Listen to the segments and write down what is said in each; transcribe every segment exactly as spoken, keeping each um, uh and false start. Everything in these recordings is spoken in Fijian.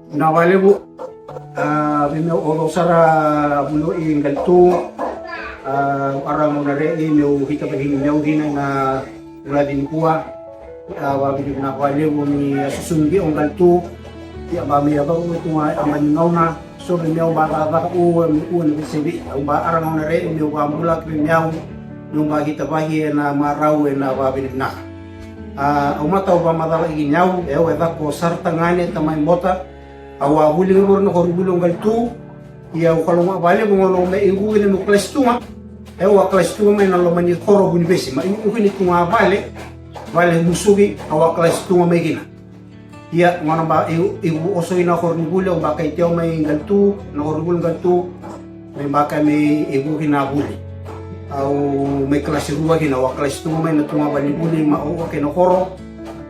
Vinaka vakalevu. A, vei meu o cau sara vuli i Qalitu. A, au a rawa na rai meu hita vei meu dina na vula ni kua. A, vakavinavinaka vakalevu ni a susugi o Qalitu. Ia ba me a vaka ua tu ga a mani gauna. So vei meu ba cakacaka ua me ua na veisevi. Au ba a rawa na rai meu vakabula ki vei meu. Meu ba hita vei ena marau ena vakavinavinaka. A, au matau vakamacala i kina au, e au e cako sara tagane tamai mota. Au a vuli ga vei na koronivuli o Qalitu. Ia au kalougata vakalevu gauna au mai igu kina meu kalasi tu ga. E au a kalasi tu ga mai na loma ni koro Vunivesi, mai igu kina tu ga vale, vale musuki, au a kalasi tu ga mai kina. Ia gauna ba igu, igu oso i na koronivuli, au ba kai teo mai Qalitu, na koronivuli Qalitu. Me baka me ivu kina vuli. Au me kalasi rua kina, au a kalasi tu mai na tu ga vale ni vuli ma au a kena koro.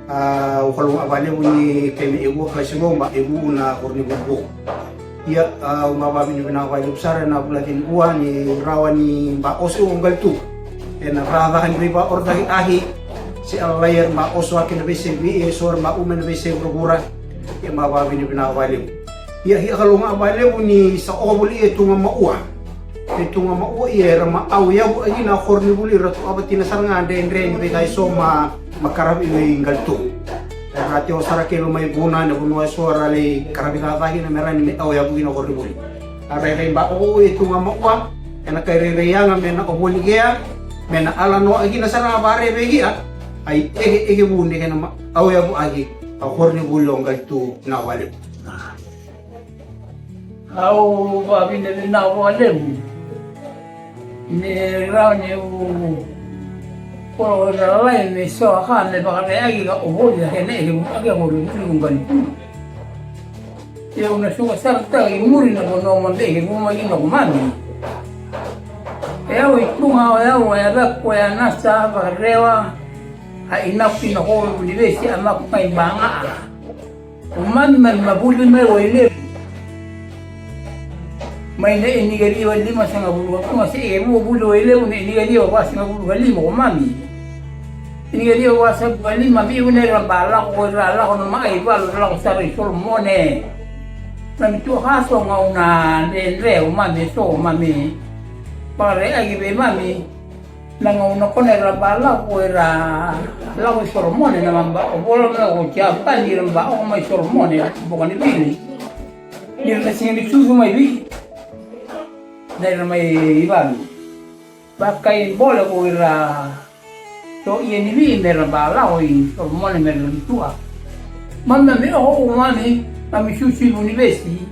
A, au kalougata vakalevu ni ke me ivu a kalasi rua ba ivu na koro ni vuli vou. Ia, a, au ba vakavinavinaka vakalevu sara ena vula ni kua ni rawa ni ba oso o Qalitu. Ena cakacaka ni veivaorotaki ahi. Se a lai era ba oso aki na veisevi, e so era ba ume na veisevi vuravura. Ia ba vakavinavinaka vakalevu. Ia, ia kalougata vakalevu ni sa oka voli e tu ga maua. E tu ga maua ia era ma au yavu aki na koronivuli ra tu avatina sara ga dredre ni veika e so ma, ma karavi mai Qalitu. Era teo sara kei lo mai vuna na vanua e so ra lai karavi cakacaki na me ra ni me au yavu ki na koronivuli. A rairai ba o e tu ga maua, ena kai rairai yaga me na ovoli kea, me na ala no aki na sara ga vare vei kia. Ai eke, eke vu ni kena ma au yavu aki a koronivuli o Qalitu na vale. Au vakavinavinaka vakalevu ni rawa niu koro ira lalai me so a ka me vakareaki ka ovoli a kena e ake koronivuli ko Qalitu. Ia au na suka sara taka i muri na vanua ma beke vuma kina ko mami. E au i tu ga o yau e a vaka ko e a nasa vakarewa a inaku kina ko Vunivesi a maku mai baga a. O mami mami ma vuli mai Wailevu. Mai na iniki e ciwa limasagavulu ka tu ga se e vua vuli Wailevu na iniki e ciwa vasagavulu ka lima ko mami. Iniki e ciwa vasagavulu ka lima viu na ira ba lako ko ira lako na maai valu ra lako sara i Solomone. Mami tu a ka so gauna dredre o mami e so o mami. Vakareaki vei mami. Na gauna kona era ba lako era lako i Solomone na maba o vola mai ko Japani era ba o mai Solomone boka ni vili. Ni ra na siga ni susu mai vi. Na era mai i valu. Ba kai bole ko era so ia ni vi me ra ba lako i Solomone me ra na tua. Mami mami o o mami mami susu i Vunivesi.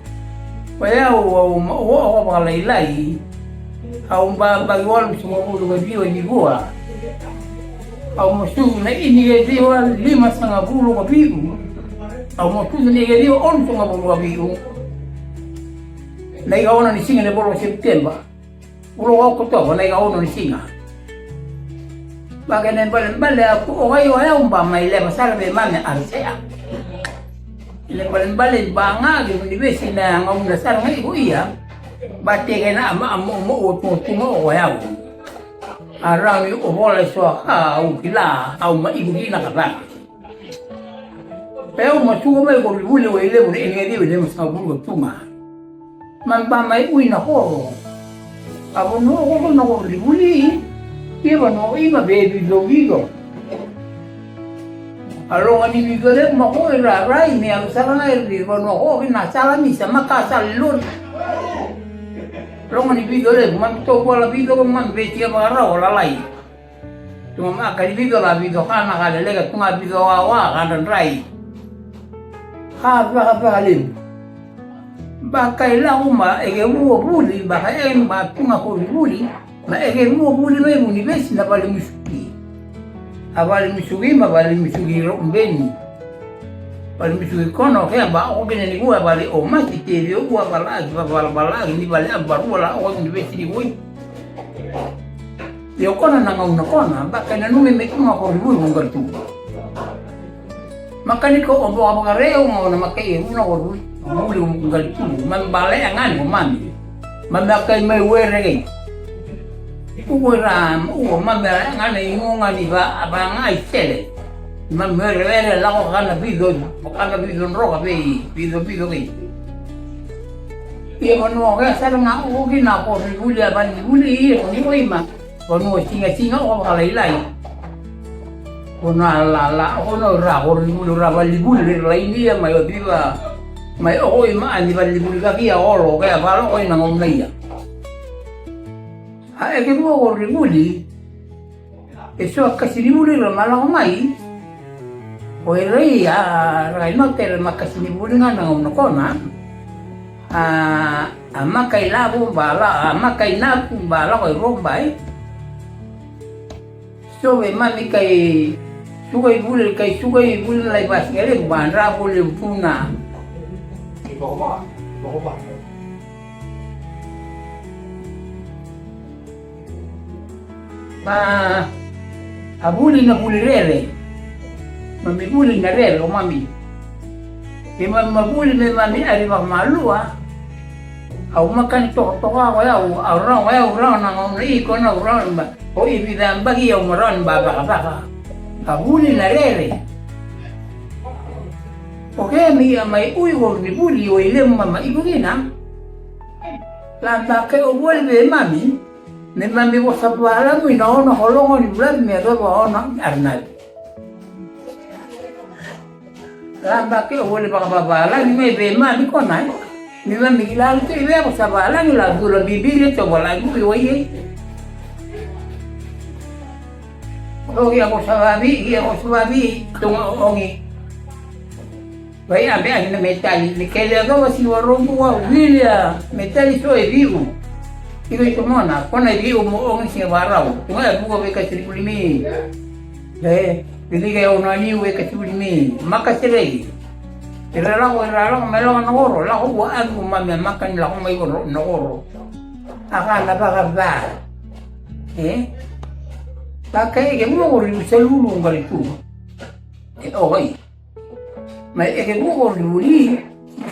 Ko yau au ma ua oka vakalailai. Au ba baki walusagavulu ka ciwa ni vua. Au ma susu na iniki e ciwa limasagavulu ka viu. Au ma susu na iniki e ciwa onosagavulu ka viu. Na ika ono ni siga na vula o Sepiteba. Vula o Okotova na ika ono ni siga. Ba kena ibalebale a ku o kai o yau ba mai leva sara vei mami a Arisea. Kena ibalebale ba ga ki Vunivesi na gauna sara ga iko ia. Ba tekena a ma a moʻumoʻu o tugatuma o yau. A rawa ni o vola e so a ka au kila au ma iko kina ka vaga. E au ma suka mai ko Livuli o Ilevu na iniki e ciwa limasagavulu ka tu ga. Ma ba mai ui na koro. A vanua ko na ko Livuli. Ke vanua o ima be vicovico. A loga ni vico levu ma ko i rarai me alu sara ga i vanua ko ki na sala misa ma ka sala lori. Loga ni vico levu ma mi toku ala vico ma mi veti a vakarau lalai. Tuma ma ka ni vico la vico ka na ka leleka tu ga vico wawa ka dradrai. Ka vaka vaka levu. Ba kai lako ma e ke vua vuli ba ka e ba tu ga ko vuli ma e ke vua vuli mai Vunivesi na vale musuki. A vale musuki ma vale musuki Roubeni. Vale musuki kono ke ba o kena ni vua vale o masi te vio vua vala aki vavalavala aki ni vale a barua la o Vunivesi ni vua. Ia o kona na gauna kona ba kai nanumi me tu ga ko Livuli ko Qalitu. Ma ka ni ko o boka vakare o gauna ma kai e runa ko Livuli ko Qalitu ma me bale a gani ko mami. Ma me a kai mai were kei. Uko i ra uko ma me a gani i guga ni va a va ga i tele. Mami werewere lako kana vico, kana vico droka vei vico vico kei. Ia vanua ke sara ga o kina ko rivuli a vali vuli ia ko ni ko ima. Vanua siga siga o vakalailai. Ko na la la ko na ra ko rivuli ra vali vuli ra laini ia mai o viva. Mai o ko ima ani vali vuli ka kia olo ke a valo ko ina gauna ia. A e ke rua ko rivuli. E so a kasi ni vuli ra ma lako mai. O e rai a rai ma tere ma kasi ni vuli ga na gauna kona. A a makai lavo ba la a makai naku ba lako e robai. So e mami kai suka i vuli kai suka i vuli lai vasi kele ba dra vuli vuna. Ba a vuli na vuli rere. Mami vuli na rere o mami. E mami ma vuli me mami ari vakamalua. Au makani tokatoka ko yau au rawa ko yau rawa na gauna iko na au rawa ni ba o i vica baki au ma rawa ni ba vakavaka. A vuli na rere. O ke mi a mai ui ko ni vuli o i lemu mama iko kina. La ba ke o vuli ve mami. Me mami vosa vakavalagi na ono ko logo ni vulavi me yacova ono ni arinavi. Laba ke o voli vakavavalagi mai vei mami konai. Me mami kila tu i vei vosa valagi la dula bibili e to valagi ui wai ei. Ogi a vosa vavi, ia vosa vavi, tunga ogi. Vai a vei a na metali ni kele a gava siwa rogu wa wili a metali so e viu. Iko iko mona kona e viu mo ogi siga varau. Tunga e buka vei ka sirikuli mi. E vili ke o na niu vei ka sirikuli mi maka sirei. Ira lako ira lako mai lako na koro lako ua agi ko mami a maka ni lako mai koro na koro. A ka na vaka va. E vaka e ke mua koro riu salulu ngari tu. E o vai. Mai e ke vuko vuli.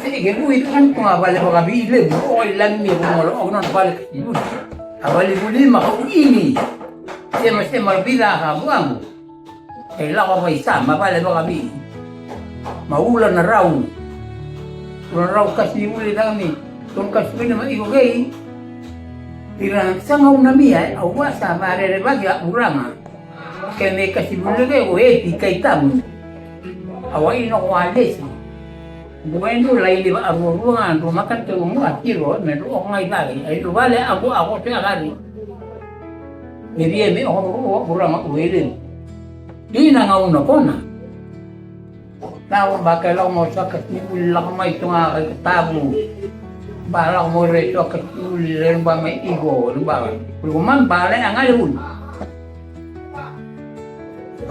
E ke vui kan ko a vale vaka vi levu o i lami ko ngolo o non vale ka vuli. A vale vuli ma ko ini. Sema sema vida ka vuangu. E lako vai sa ma vale vaka vi. Ma ula na rau. Ula na rau kasi vuli dami. Ton kasi vuli ma iko kei. Ira sanga una mia e au wasa ma rere vaki a uranga. Ke me kasi vuli ke o e ti kai tamu. Awa ino ko a lesi. Bua ino lai liva a rua rua nga rua makan te umu a tiro me rua o ngai vale. Ai rua vale a bua a ko te a gari. Me ria me o rua o rua ma uele. Ina nga una kona. Na o ba ke lau mo sa kasi vuli lako mai tunga tabu. Ba lau mo re so kasi vuli le ba mai igo le ba. Ko man ba le a ngai vuli.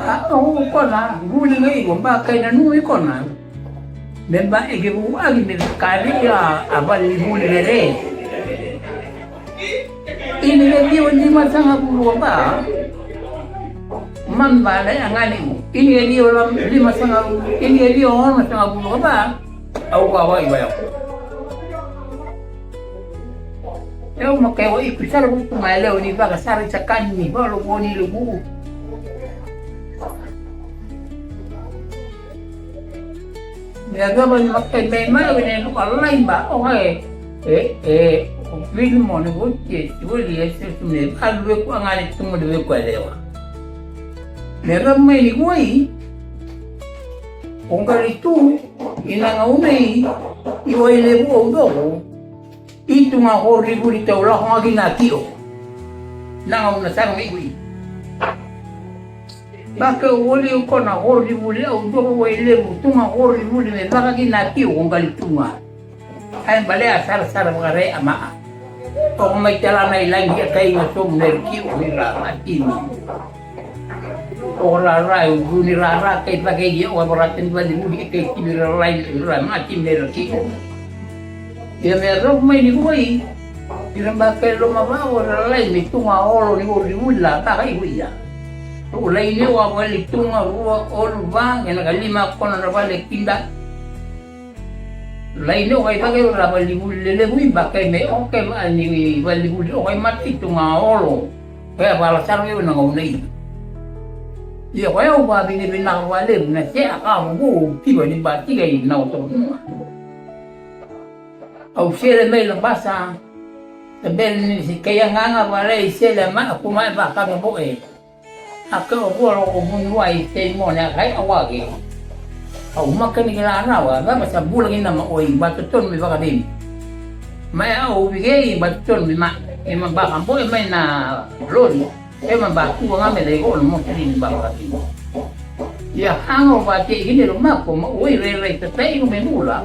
A o kona vuli ga iko ba kai na nui kona. Me ba e ke vu agi me kari a a vali vuli rere. Ini ke dio lima sanga vulu ba. Man ba le a ngani u. Ini ke dio lima sanga vulu. Ini ke dio ono sanga vulu ba. Au ka wai wai. Eu ma kai wai ku sara ku ma leo ni vaka sara i sakani ni valo voni lugu. Me a gava ni makai mai mai wene luka lai ba o kai. E e o vili mo ni go ke ti wali e se tu me ba lue ku angani tu mo lue ku lewa. Me a gava mai ni go i. O ngari tu ina nga unei i wai levu o dogo. I tu ga ko rivuli tau lako ga ki na kio. Na ga una sara ga i kui. Ba ke o voli o kona ko rivuli au doko ko i levu tu ga ko rivuli me vaka ki na kio ko gali tu ga. Ai bale a sara sara vaka re a maa. Ko ko mai tala na i lagi a kai ga somu na i kio ko i ra a tini. O rara e uvuni rara kei vakaia o avarata ni vali vuli kei kili rara lai rara mati me ra kiko. Ia me rau mai ni vuai. Ira ba kei loma vao rara lai me tunga olo ni vori vuli la taka i vuia. O lai ni o avali tunga rua olu va kena ka lima kona na vale kinda. Lai ni o kai vake o la valivuli lelevu i bake me o ke va ni valivuli o kai mata i tunga olo. Ko ya vala sara o na gauna i. Ia ko yau vakavinavinaka vakalevu na sea ka vuvu au tiva ni batika i na otoa. Au sele mai Labasa, tabele ni se kai agaga vale i sele ma aku mai vakavavoe. A kai o vola o vuniwai Saimone a kai a wake. Au maka ni kila rawa, cava sa bula kina ma oi, ba totonu me vakaveni. Mai au vigei ba totonu me ma, e ma baka boe mai na lori. E ma ba kua ga me lai kono mo tiri ni ba vakaveni. Ia hanga o ba te i kine lo mako ma oi rairai tatai ko me bula.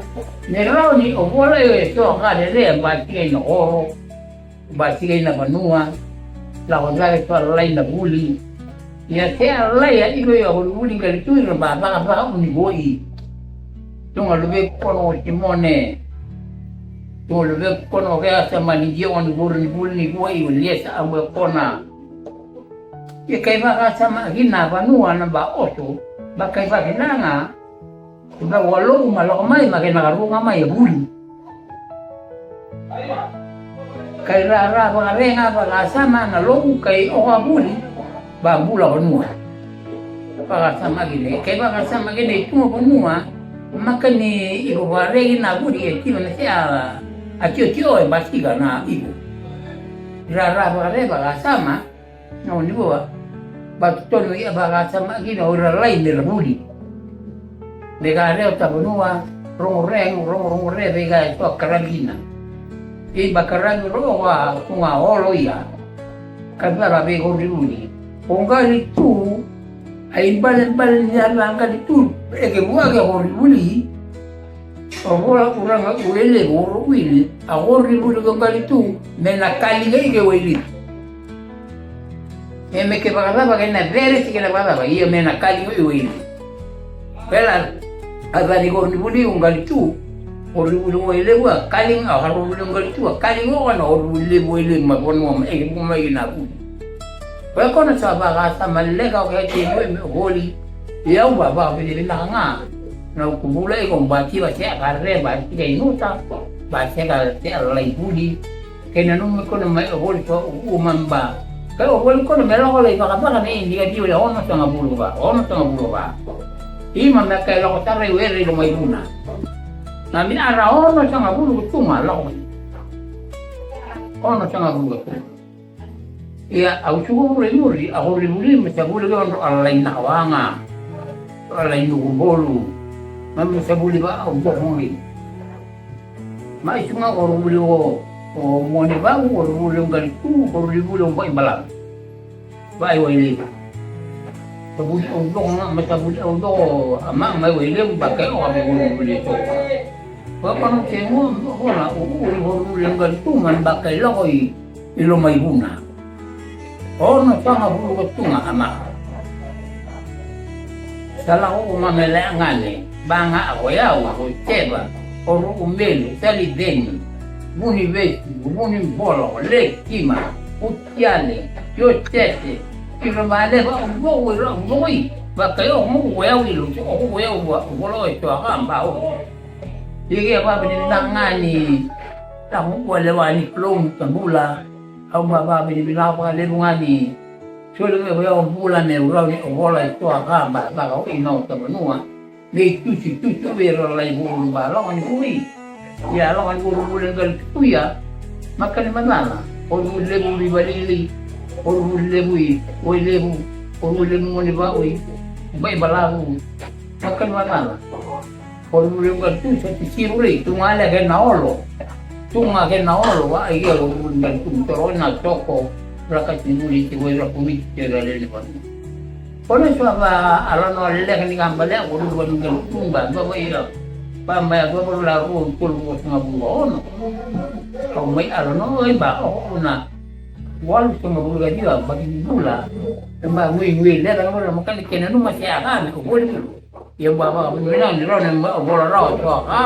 Me rawa ni o vola e so ka lele ba te i na oro. Basika i na vanua, lako cake tu a lai na vuli. Ia se a lai a iko i a vuli qali tu i na ba vakavaka uni voli. Tu ga luveku kono o Simone. Tu ga luveku kono o kea sa mani gia o ni vuli ni vuli ni vua i o lia sa amu e kona. Ia kai vakasama ki na vanua na ba oso, ba kai vakina ga. Ba ua loku ma lako mai ma kena karua ga mai e vuli. Kai rara vakarega vakasama na loku kai oka vuli. Ba bula vanua. Vakasama kina, kai vakasama kina i tuga vanua. Maka ni iko vakaregi na vuli e tiva na sea. A tiotio e basika na iko. Rara vakarega vakasama. Na o ni vua, ba totonu ia vakasama kina o ira lai me ra vuli. Me ka reo ta vanua, rogo rego, rogo rogo re, vei ka e toa karavi kina. Ei ba karavi rogo a tunga olo ia. Ka vara vei ko ri vuli. O qali tu, a i bale bale ni a la qali tu, e ke vua ke ko ri vuli. O vola uraga u lelevu o ro wili a ko ri vuli ko qali tu me na kaliga i ke wailivu. E me ke vakacava ke na vere si ke na vakacava ia me na kaliga i wailivu. Pela a cani ko ri vuli ko qali tu. Ko ri vuli ko wailivu a kaliga a ko ri vuli ko qali tu a kaliga o kana ko ri vuli levu wailivu ma vanua ma e ke vuma i na vuli. Ko e kona sa vakasama leka o ke te mo me voli. Ia u vavaka vinavinaka ga. Na uku vula iko bati vasea ka re batika i nuta. Baseka te a lai vuli. Kei na numi kona mai o voli so uma ba. Kai o voli kona me lako lai vakavaka na ini ka diu le ono sanga vulu va. Ono sanga vulu va. Ima me kai lako tara i were i lo mai vuna. Na mi ara ono sanga vulu ku tunga lako. Ono sanga vulu ku tunga. Ia au suka vuli muri a ko ri vuli me sa vuli ke ono a lai na waga. A lai nuku bolu. Ma me sa vuli va au boko ngi. Ma i suka ko ri vuli o o moni va u ko ri vuli o ngari tu ko ri vuli o bai bala. Vai wai le. Sa vuli o boko nga ma sa vuli o boko a ma mai wai le ba ke o a me ko ri vuli to. Wa kono ke mo ko na o ko ri vuli o ngari tu man ba ke lo ko i. I lo mai vuna. Ono sanga vulu ko tunga a maka. Sa lako ko mamele a gane, banga a ko yau, ko teva, ko ruku melu, sali veni, vuni vesi, vuni bolo, le kima, utiale, kio tete, kiro male va o voko i lo voko i, va kai o mo ko yau i lo, o ko yau va, volo e toa ka ba o. Ia ke a vavinavinaka ga ni taku ua lewa ni Kalou ni tabula. Au vavinavinaka vakalevu ga ni soli me vaya o bula me urau ni o vola e toa ka ba vaka o ina o tavanua. Me itusi tusi o vei ra lai vulu ba lako ni vuli. Ia lako ni vulu vuli gal tuya. Maka ni manana o vuli levu i valili. O vuli levu i oi levu. O vuli levu moni vaui. Bai balavu. Maka ni manana. Ko ri vuli gal tu sa ti siru rei tu ga le ke na olo. Tu ga ke na olo va ai ke ko ri vuli gal tu toro na toko. Ra ka ti vuli ti ko ra ku mi ti ra le le va. Ko na so va ala no le le ke ni ga ba le ko ri vuli gal tu ga ba va ira. Ba ma ya ko la ru ko ru ko sa ga bu ono. Ko mai ala no e ba o na. Walu sa ga bu ga dia ba ki bula. Ba ngui ngui le ra ko ra ma ka le ke na numa se a ga me ko vuli. Ia bua vakavinavinaka ni rau na vola rawa toka.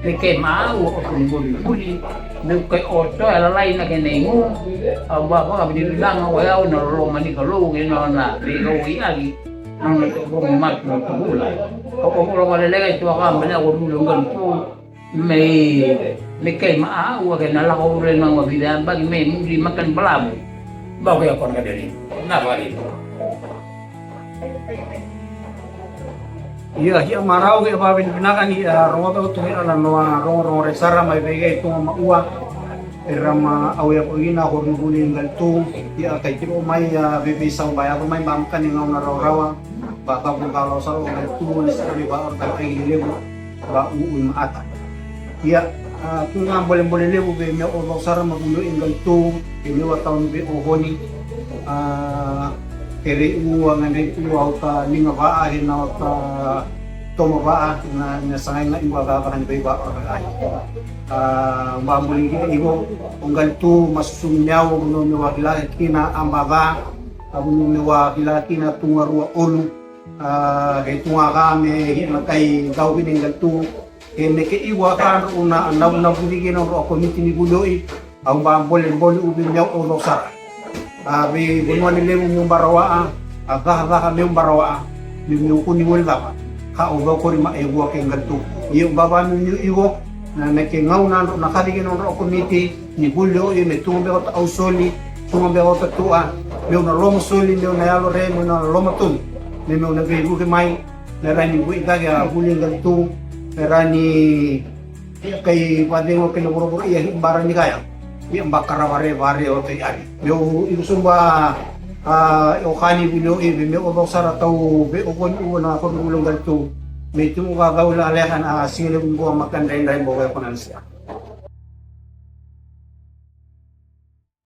Me kei ma au o tu ni vuli. Me kai o toa e lalai na kena igu. Au bua vakavinavinaka o yau na loloma ni Kalou kei na nona veikauwai aki. Na nona tokotokomatu na tuvula. Au ka vola vakaleleka i toka ma lea ko rule o galu tu. Me me kei ma au a kena lako ure na ua vica yabaki me muri makani balavu. Bau kei a kona ka deli. Na vakaleleka. Ia, ia marau, ia vavinavinaka ni a rogoca tu ia na noa rogorogo re sara mai vei kei tu ga ma ua. Era ma au ia ko ina ko ruguli ngal tu. Ia kai tiro mai ia vei vei sau ba ia mai ba makani gauna rawarawa. Ba ka bu ka lo sa ro ngal tu ni sa ri ba ka ai levu. Ba u u ma ata. Ia, a, tu ga bolebole levu vei me o cau sara ma vulu i ngal tu, e lewa tau ni vei o honi. A, kere u a gane u a uta liga vaa, he na uta toma vaa, na, na sagai ga i ua vaa vaa ni vei vaa vaa. A, ba buli ki ivo, o ngal tu, ma susu ni au, vulu me wa kila kina amba vaa, a vulu me wa kila kina tu nga rua olu. A, he tu ga ka me, he na kai gau vini ngal tu, E me ke iwa ka dru na na na vuli kina dru a komiti ni vuli oi. Au ba bole bole u vei meu o dau sara. A vei vanua ni levu meu bara waa. A cakacaka meu bara waa. Meu meu kuni voli cava. Ka o dau kori ma e vua ke ngal tu. Ia u ba ba meu meu iwo. Na me ke gau na dru na kaci kina dru a komiti ni vuli oi me tu me ota au soli. Tu me ota tua. Meu na loma soli meu na yalo re meu na loma tonu. Me meu na vei vuke mai. Me ra ni vuli cake a vuli ngal tu, me ra ni kai vacegu kei na vorovoro ia hi bara ni kaya. Ia ba karava re vare o tai ari. Meu irusu ba a o kani vuli o ivi me o vau sara tau ve o koni ua na kono vuli ngal tu. Me tu ga vau la leha na siga levu ngua makan rai rai bo ve kona na sia.